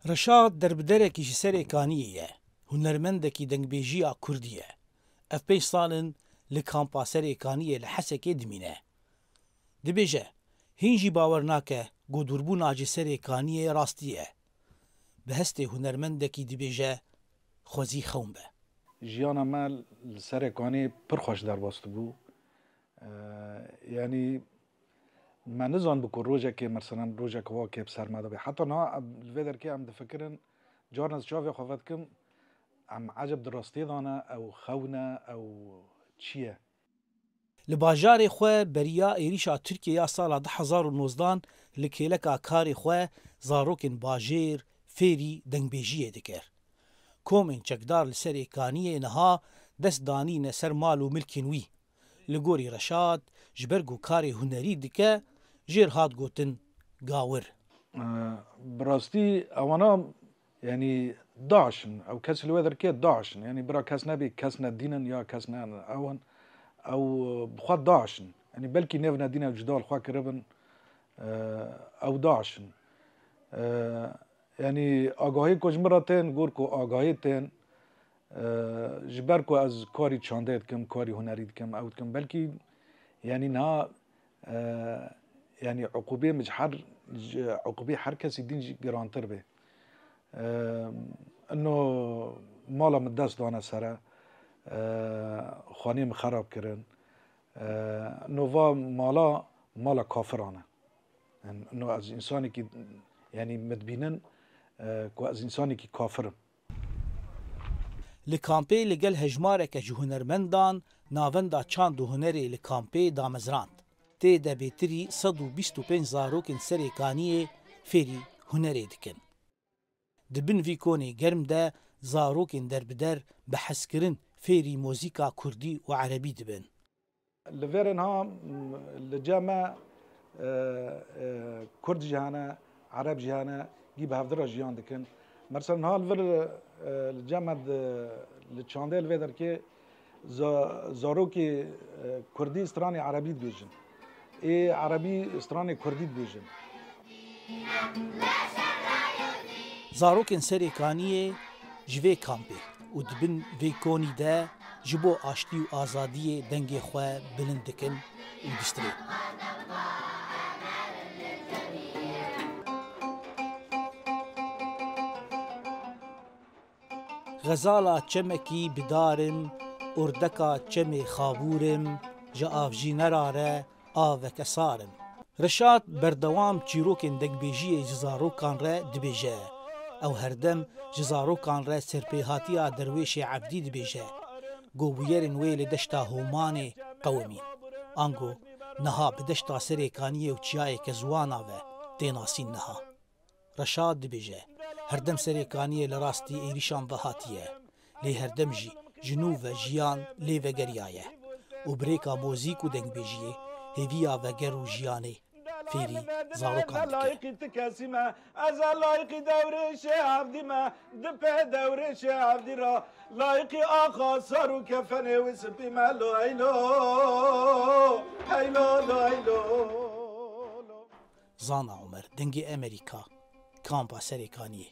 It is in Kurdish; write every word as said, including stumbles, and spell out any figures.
Reşad derbiderekî ji Serê Kaniyê ye, hunermendekî dengbêjiya kurdî ye. Ev pênc sal in li kampa Serê Kaniyê li Hesekê dimîne. Dibêje, hîn jî bawer nake ku dûrbûna ji Serê Kaniyê rastî ye. Bi hestê hunermendekî dibêje, xwezî xewn be. Jiyana me li Serê Kaniyê pir xweş derbas dibû. Ee, yanî me nizanibû ku rojekê, meselen, rojek wa kê bi ser me de bê. Heta niha em, li vê derkê em difikirin, carna ez çavê xwe vedikim, em eceb di rastiyê de ne, ew xewn e, ew çi ye? Li bajarê xwe beriya êrîşa Tirkiyê ya sala du hezar û nozdan li kêleka karê xwe zarokên bajêr fêrî dengbêjiyê dikir. Komên çekdar li Serê Kaniyê niha dest danîne ser mal û milkên wî. Li gorî Reşad, ji ber ku karê hunerî dike, jêr hat gotin gawir. Ee, bi rastî ewana, yanî, DAIŞ in. Ew kes li wê derkê DAIŞ in. Yanî bira kes nebî, kes ne dîn in ya kes ne ew in. Ew, e, bi xwe DAIŞ in. Yanî belkî nêv ne dîn ew cuda li xwe kiribin. Ee, ew DAIŞ in. Ee, yanî agahî ku ji min re tên, gor ku agahî tên, e, ji ber ku ez karî çandê dikim, karî hunerî dikim, ew dikim, belkî, yanî niha, e, yanî uqûbê min ji her, ji uqûbê her kesî din jî girantir bê. E, ino mala min dest dane sere, e, xaniyê min xerab kirin. E, ino va mala, mala kafiran e. Yanî, no ez însanekî, yanî, min dibînin, e, ku ez însanekî kafir im. Li kampê li gel hejmareke ji hunermendan Navenda Çand û Hunerê li kampê damezrand. Tê de bêtirî sed û bîst û pênc zarokên Serê Kaniyê fêrî hunerê dikin. Di bin vî konê germ de zarokên derbider bi hezkirin fêrî muzîka kurdî û erebî dibin. Li vêrên ha, m, li cem me, e, e, Kurd jî hene, Ereb jî hene, gî bi hevdira jiyan dikin. Mesela niha li vir, e, li cem me di, li çandê li vê derkê za-, zarokê, e, Kurdî stranê Erebî dibêjin. Ê Erebî stranê Kurdî dibêjin. Zarokên Serê Kaniyê ji vê kampê û di bin vê konî de ji bo aştî û azadiyê dengê xwe bilind dikin û distrên. Xezala çemekî bi dar im, urdeka çemê xabûr im, ji avjînera re aveke sar im. Reşad berdewam çîrokên dengbêjiyê ji zarokan re dibêje. Ew herdem ji zarokan re serpêhatiya Derwêşê Evdî dibêje. Ku bûyerên wê li deşta Homanê qewimîn. Ango niha bi deşta Serê Kaniyê û çiyayeke ziwana ve tê nasîn niha. Reşad dibêje, herdem Serê Kaniyê li rastî êrîşan ve hatiye. Lê herdem jî ji nû ve jiyan lê vegeriyaye û bi rêka muzîk û dengbêjiyê hêviya veger û jiyanê fêrî zarokan dike. Layqî ti kesî me, ez a layqî dewrêşê Evdî me, di pê dewrêşê Evdî ra, layqî axa sar û kefenê wî spî me, lo eylo, eylo, lo eylo, lo. Zana Omer, Dengê Emerîka, Kampa Serê Kaniyê.